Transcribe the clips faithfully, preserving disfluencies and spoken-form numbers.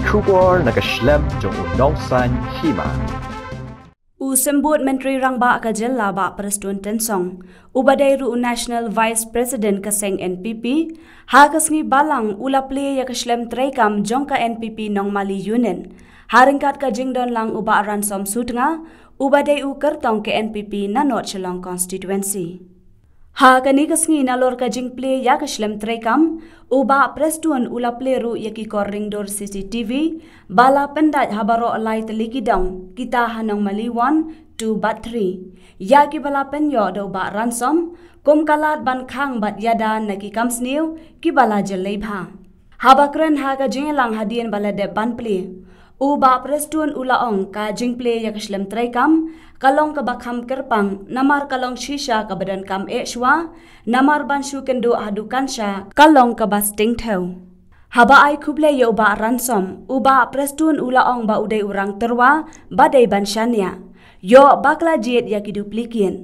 Khubor na ka shlem jong u nongsan hima. U Symbud Myntri Rangbah ka jylla Bah Prestone Tynsong, uba dei ruh u National Vice President ka seng N P P, ha ka sngi Balang u la plie ïa ka shlem treikam jong ka N P P Nongmali Union, ha ryngkat ka jingdon lang u Bah Ransom Sutnga, uba dei u kyrtong ka N P P na North Shillong Constituency. Ha kane ka sngi nalor ka jingplie ïa ka shlem treikam, u Bah Prestone u la plie ruh ïa ki kor ringdur C C T V, ba la pyndait ha baroh lai tylli ki dong, kita ha Nongmali one, two bad three. Ïa kiba la pynïoh da u Bah Ransom, kum ka lad ban khang bad ïada na ki kam sniew, kiba la jyllei bha. Haba kren ha ka jingïalang hadien ba la dep ban plie, u Bah Prestone u la ong ka jingplie ïa ka shlem treikam, ka long kaba kham kyrpang, namar ka long shisha kaba donkam eh shuwa, namar ban shu kynduh haduh kan sha, ka long kaba sting thew. Haba ai khublei ïa u Bah Ransom, u Bah Prestone u la ong ba u dei u rang tyrwa, ba dei ban shaniah. Ïoh bakla jied ïa ki duplicate.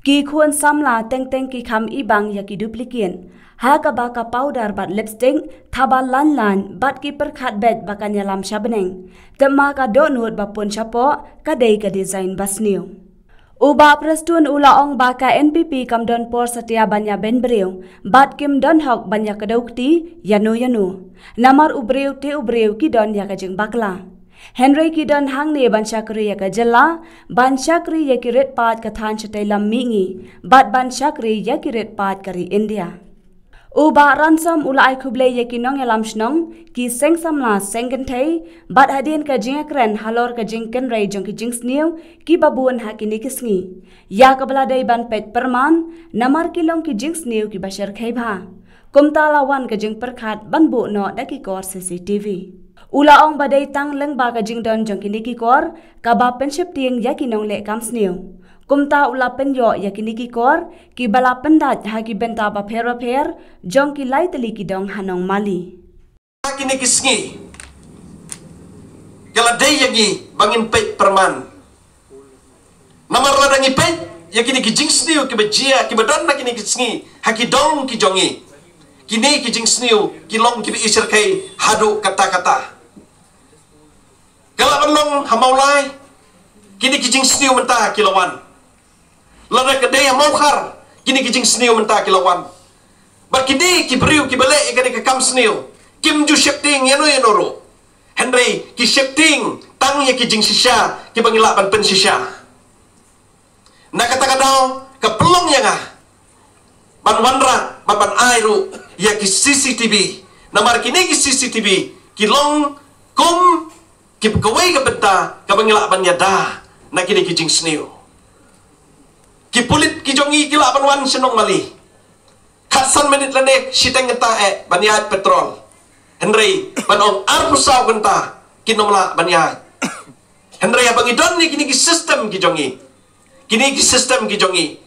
Ki khun samla teng teng ki kham ibang ïa ki duplicate. Ha kaba ka powder bad lipstick, thaba lain lain, bad ki pyrkhat beit ba kan ïalam sha bneng. Te ma ka dohnud ba pun shapoh, ka dei ka design ba sniew. U Bah Prestone u la ong ba ka N P P kam don por satia ban ïa beiñ briew, bad kim don hok ban ïa kdew kti, ïano ïano. Namar u briew te u briew ki don ïa ka jingbakla. Hynrei ki don hangne ban shakri ïa ka jylla, ban shakri ïa ki rit paid ka thaiñ shatei lam mihngi, bad ban shakri ïa ki rit paid ka ri India. U Bah Ransom u la ai khublei ïa ki nongïalam shnong, ki seng samla seng kynthei, bad hadien ka jingïakren halor ka jingkynrei jong ki jingsniew, kiba bun ha kine ki sngi. Ïa kaba la dei ban peit pyrman, namar ki long ki jingsniew kiba shyrkhei bha. Kumta la wan ka jingpyrkhat ban buh noh da ki kor C C T V. U la ong ba dei tang lyngba ka jingdon jong kine ki kor, kaba pynsheptieng ïa ki nongleh kam sniew. Kumta u la pynïoh ïa kine ki kor, kiba la pyndait ha ki bynta bapher bapher, jong ki lai tylli ki dong ha Nongmali. Ha kine ki sngi, ka la dei ïa ngi ba ngin peit pyrman. Namar lada ngi peit ïa kine ki jingsniew kiba jia, kiba don ha kine ki sngi, ha ki dong ki jong ngi. Kine ki jingsniew ki long kiba i shyrkhei haduh katta katta. Ka lah ban long ha Mawlai, kine ki jingsniew mynta ki la wan. Lada ka dei ha Mawkhar, kine ki jingsniew mynta ki la wan. Bad kine ki briew kiba leh ïa kane ka kam sniew, kim ju sheptieng ïano ïano ruh. Hynrei ki sheptieng tang ïa ki jingshisha kiba ngi lah ban pynshisha. Na kata ka daw, ka pynlong ïa nga ban wanrah, ban, ban ai ruh ïa ki C C T V. Namar kine ki C C T V ki long kum ki kawei ka bynta kaba ngi lah ban ïada na kine ki jingsniew. Ki pulit ki jong ngi ki lah ban wan sha Nongmali khatsan minit lane shiteng kynta eh ban ïaid patrol. Hynrei ban ong arphew saw kynta kin ym lah ban ïaid. Hynrei haba ngi don ïa kine ki system ki jong ngi, kine ki system ki jong ngi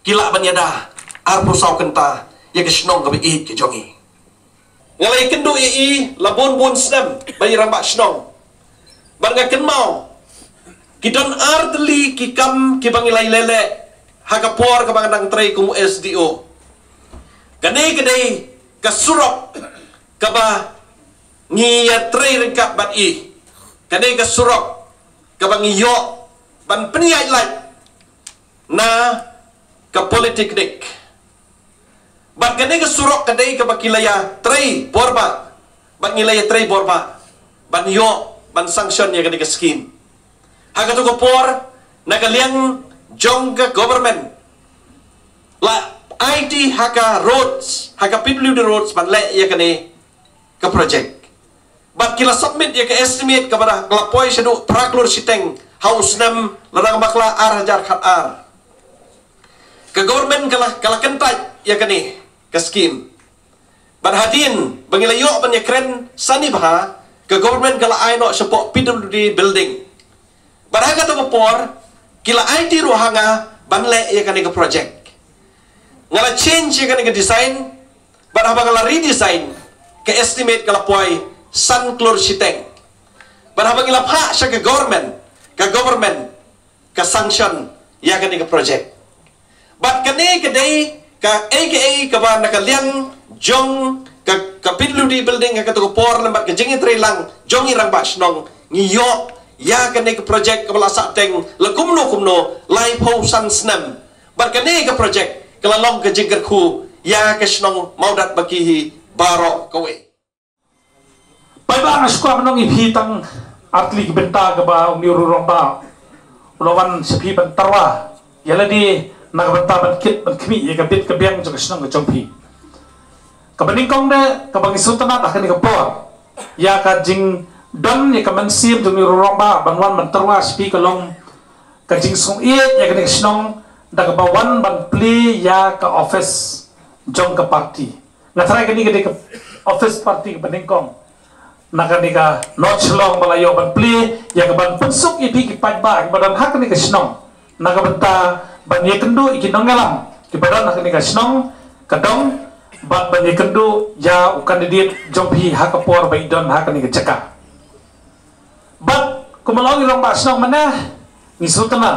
ki lah ban ïada arphew saw kynta ïa ka shnong kaba ïeit ka jong ngi. Nga la ïakynduh ïa i la bun bun snem bad i rangbah shnong. Bad nga kynmaw, ki don ar tylli ki kam kiba ngi la ïaleh leh ha ka por kaba nga dang trei kum u S D O. Kane ka dei ka surok kaba ngi ïatrei ryngkat bad i. Kane ka surok kaba ngi ïoh ban pynïaid lait na ka polytechnic. Bad kane ka surok ka dei kaba ki la ïatrei borbah, bad ngi la ïatrei borbah ban ïoh ban sanction ïa kane ka skim. Ha kato ka por, na ka liang jong ka government, la aiti ha ka roads, ha ka P W D roads ban leh ïa kane ka project. Bad ki la submit ïa ka estimate kaba da la poi shaduh phra klur shiteng ha u snem lada ngam bakla ar hajar khat ar. Ka government ka la, ka la kyntait ïa kane ka skim. Bad hadien ba ngi la ïoh ban ïakren sani bha, ka government ka la ai noh shapoh P W D building. Bad ha kato ka por ki la aiti ruh ha nga ban leh ïa kane ka project. Nga la change ïa kane ka design, bad haba nga la redesign, ka estimate ka la poi san klur shiteng. Bad haba ngi la phah sha ka government, ka government ka sanction ïa kane ka project. Bad kane ka dei kaei kaei kaba na ka liang jong ka, ka P W D building ha kato ka por lem bad ka jingïatreilang jong i rangbah shnong, ngi ïoh ïa kane ka project kaba la sah teng la kumno kumno laiphew san snem. Bad kane ka project ka la long ka jingkyrkhu ïa ka shnong Mawdatbaki hi baroh kawei. Paidbah, nga sngewkwah ban ong ïa phi tang ar tylli ki bynta kaba une u rangbah u la wan sha phi ban tyrwa ïa lade na ka bynta ban kit ban khmih ïa ka bit ka biang jong ka shnong ka jong phi. Kaba nyngkong de, kaba ngi sngewtynnat ha kane ka por ïa ka jingdon ïa ka mynsiem jong une u rangbah ban wan ban tyrwa sha phi ka long ka jingsngewbha ïa kane ka shnong da kaba wan ban plie ïa ka office jong ka party. Nga tharai kane ka dei ka office party kaba nyngkong na kane ka North Shillong ba la ïoh ban plie ïa ka ban pynsuk ïa phi ki paidbah kiba don ha kane ka shnong na ka bynta ban ïakynduh ïa ki nongïalam kiba don ha kane ka shnong ka dong, bad ban ïakynduh ïa u candidate jong phi ha ka por ba i don ha kane ka jaka. Bad kumba la ong i rangbah shnong mynne, ngi sngewtynnat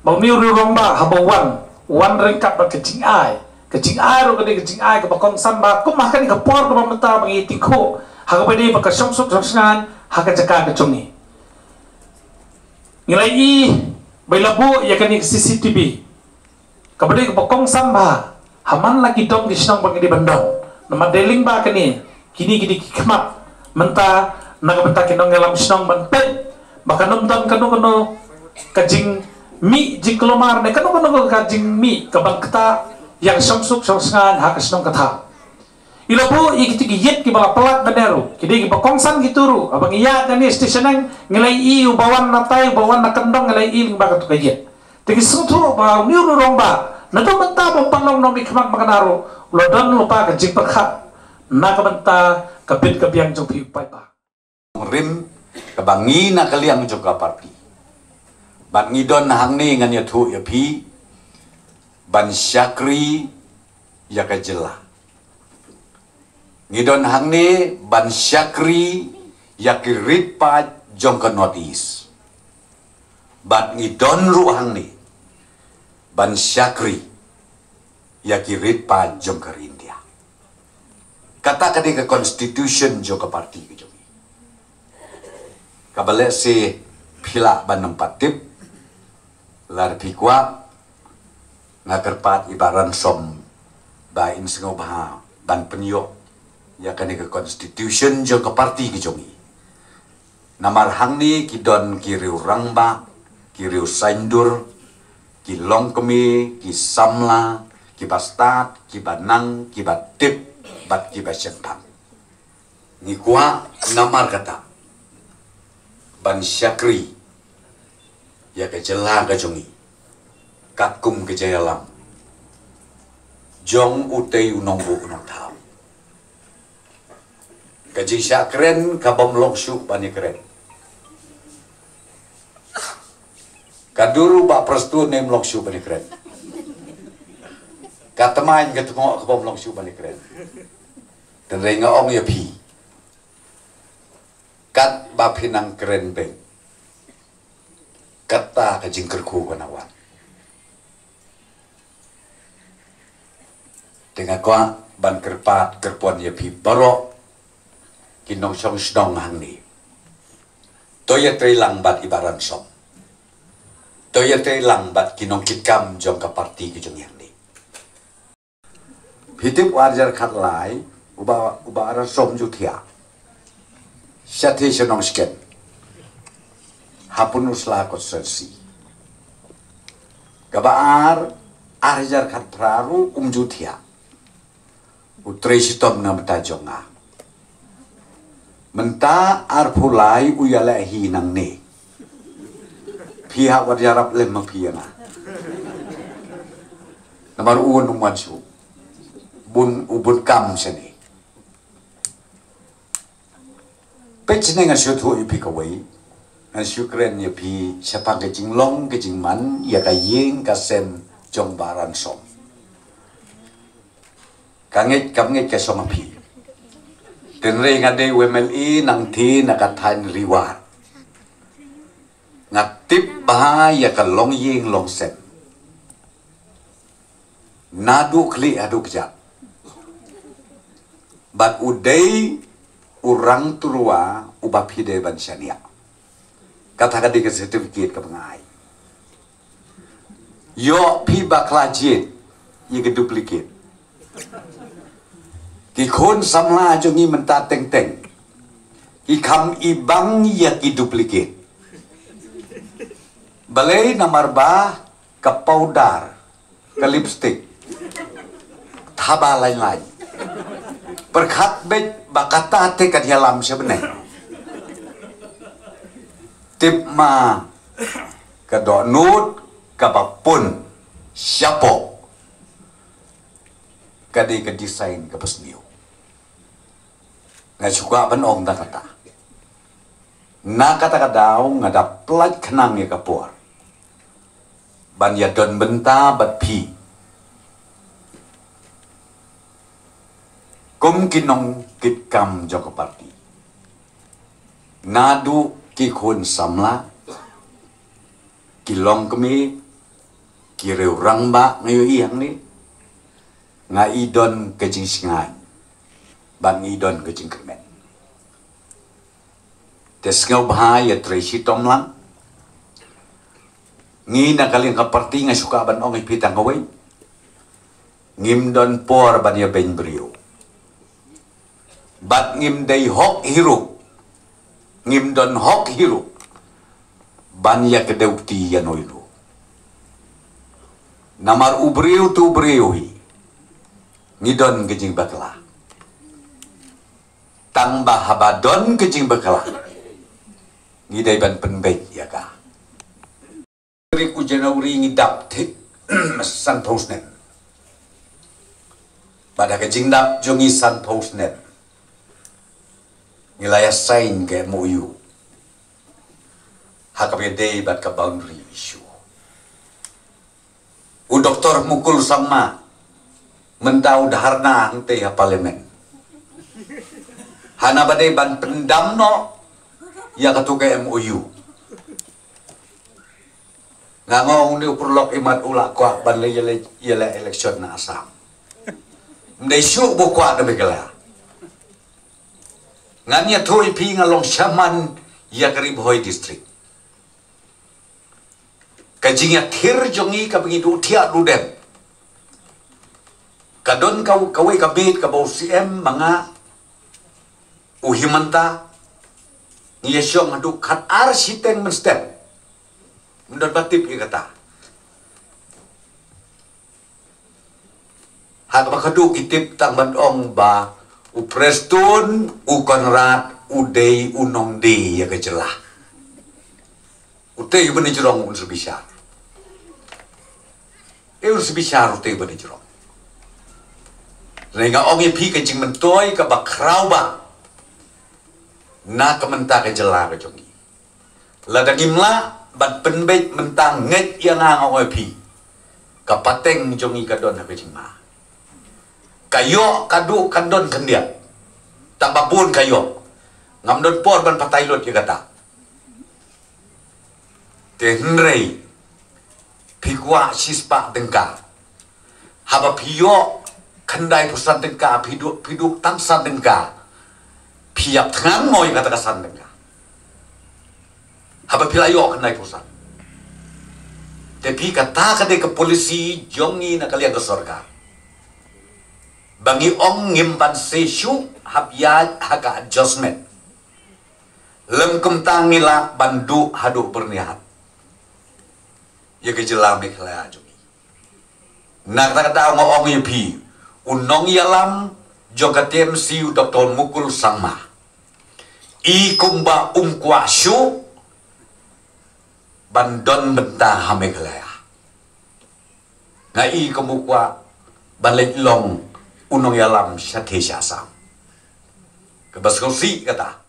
ba une u rangbah haba wan, wan ryngkat bad ka jingai, ka jingai ruh ka dei ka jingai kaba kongsan bha kum ha kane ka por kaba mynta ba ngi tyngkhuh ha kaba dei bad ka shongsuk shongsngain ha ka jaka ka jong ngi. Ngi la ïohi ba i la buh ïa kane ka C C T V kaba dei kaba kongsan bha ha man la ki dong ki shnong ba ngi dei ban don. Namar dei lyngba kane, kine ki dei ki khmat mynta na ka bynta ki nongïalam shnong ban peit ba kan ym don kano kano ka jingmih jingkulmar ne kano kano ka jingmih ka ban ktah ïa ka shongsuk shongsngain ha ka shnong ka thaw. I la buh ïa kito ki ïit kiba la palat ban ïaroh, ki dei kiba kongsan kito ruh. Haba ngi ïaid na ne station, ngi la ïohi uba wan na tai, uba wan na kyndong, ngi la ïohi lyngba kato ka ïit. Te ngi sngewthuh ba une u rangbah naduh mynta ba u pat long nongmihkhmat makna ruh u la don lypa ka jingpyrkhat na ka bynta ka bit ka biang jong phi u paidbah. Rim kaba ngi na ka liang jong ka party, bad ngi don hangne ngan ïathuh ïa phi ban shakri ïa ka jylla. Ngi don hangne ban shakri ïa ki rit paid jong ka North East. Bad ngi don ruh hangne ban shakri ïa ki rit paid jong ka ri India. Kata ka dei ka constitution jong ka party ka jong ngi. Kaba lehse phi lah ban ym pat tip, lada phi kwah nga kyrpad ïa i Bah Ransom ba in sngewbha ban pynïoh ïa kane ka constitution jong ka party ka jong ngi. Namar hangne ki don ki riew rangbah, ki riew saiñdur, ki longkmie, ki samla, kiba stad, kiba nang, kiba tip bad kiba shemphang. Ngi kwah namar kata ban shakri ïa ka jylla ka jong ngi katkum ka jingïalam jong utei u nongbuh u nongthaw. Ka jingshah kren ka bym long shuh ban ïakren. Ka dur u Bah Prestone ym long shuh ban ïakren. Ka tmaiñ ka tngoh ka bym long shuh ban ïakren. Hynrei nga ong ïa phi, katba phi nang kren beiñ, kata ka jingkyrkhu ka nang wan. Te nga kwah ban kyrpad kyrpon ïa phi baroh ki nongshong shnong hangne, to ïatreilang bad i Bah Ransom, to ïatreilang bad ki nongkitkam jong ka party ka jong ngi hangne. Phi tip u ar hajar khatlai, u Bah, u Bah Ransom ju thiah. Sha thie sha Nongshken, ha Pynursla constituency. Kaba ar, ar hajar khatphra ruh um ju thiah. U trei shitom na bynta jong nga. Mynta arphew lai u ïaleh hi nangne. Phi hap wat ïarap lem ma phi ïa nga. Namar u un um wan shuh. Bun, u bun kam shane. Peit shane, ngan shu ïathuh ïa phi kawei. Ngan shu kren ïa phi shaphang ka jinglong ka jingman ïa ka ïing ka sem jong Bah Ransom. Ka ngeit kam ngeit ka shong ha phi. Hynrei nga dei u M L A nangta na ka thaiñ Ri War. Nga tip bha ïa ka longïing longsem, naduh khlieh haduh kjat. Bad u dei u rang tyrwa uba phi dei ban shaniah. Kata ka dei ka certificate kaba nga ai. Ïoh phi bakla jied ïa ki duplicate. Ki khun samla jong ngi mynta teng teng ki kham ibang ïa ki duplicate. Balei? Namar ba ka powder, ka lipstick, thaba lain lain. Pyrkhat beit ba kata te kan ïalam sha bneng. Tip ma ka dohnud kaba pun shapoh ka dei ka design kaba sniew. Nga shu kwah ban ong da kata. Na kata ka daw nga da pynlait khnang ïa ka por ban ïa don bynta bad phi kum ki nongkitkam jong ka party. Naduh ki khun samla, ki longkmie, ki riew rangbah, nga ïohi hangne, nga i don ka jingshngaiñ bad nga i don ka jingkyrmen. Te sngewbha ïa trei shitom lang. Ngi na ka liang ka party nga shu kwah ban ong ïa phi tang kawei. Ngim don por ban ïa beiñ briew. Bad ngim dei hok hi ruh. Ngim don hok hi ruh ban ïa kdew kti ïa no ïa no. Namar u briew tu u briew hi. Ngi don ka jingbakla. Tang ba haba don ka jingbakla, ngi dei ban pynbeit ïa ka. Tarik u January ngi dap thik sanphew snem. Bad ha ka jingdap jong ngi sanphew snem, ngi la ïa sign ka M O U ha kaba ïadei bad ka boundary issue. U Doktor Mukul Sangma mynta u dharna hangtei ha Parliament, hana ba dei ban pyndam noh ïa katu ka M O U. Nga ong une u paralok imat u la kwah ban leh ïa leh, ïa leh election na Assam. Ym dei shuh ba u kwah na Meghalaya. Ngan ïathuh ïa phi, nga long shaman ïa ka Ri Bhoi District. Ka jingïathir jong ngi kaba ngi duh thiah duh dem, ka don ka, kawei ka miet kaba u C M ma nga, u Himanta, ngi ïa shong haduh khatar shiteng mynstep. Ym don ba tip ïa kata. Ha kaba khadduh ki tip tang ban ong ba u Prestone, u Conrad, u dei u nongdie ïa ka jylla. Utei u bynjrong un sa bishar. E un sa bishar utei u bynjrong. Nga ong ïa phi ka jingmyntoi kaba khraw bha na ka bynta ka jylla ka jong ngi. Lada ngim lah ban pynbeit mynta, ngeit ïa nga, nga ong ïa phi, ka pateng jong ngi ka don ha ka jingma. Ka ïoh ka duh kan don khyndiat. Tang ba bun ka ïoh. Ngam don por ban batai lut ïa kata. Te hynrei phi kwah shispah tyngka. Haba phi ïoh khyndaiphew san tyngka, phi duh, phi duh tang san tyngka, phi ïap thngan mo ïa kata ka san tyngka? Haba phi la ïoh khyndaiphew san. Te phi, kata ka dei ka policy jong ngi na ka liang ka sorkar. Ba ngi ong ngim banse shuh hap ïaid ha ka adjustment. Lym kumta ngi lah ban duh haduh byrnihat ïa ka jylla Meghalaya jong ngi. Na kata ka daw nga ong ïa phi, u nongïalam jong ka T M C, u Doktor Mukul Sangma, i kumba um kwah shuh ban don bynta ha Meghalaya. Nga i kumba u kwah ban leit long u nongïalam shatei sha Assam. Kaba sngewsih kata.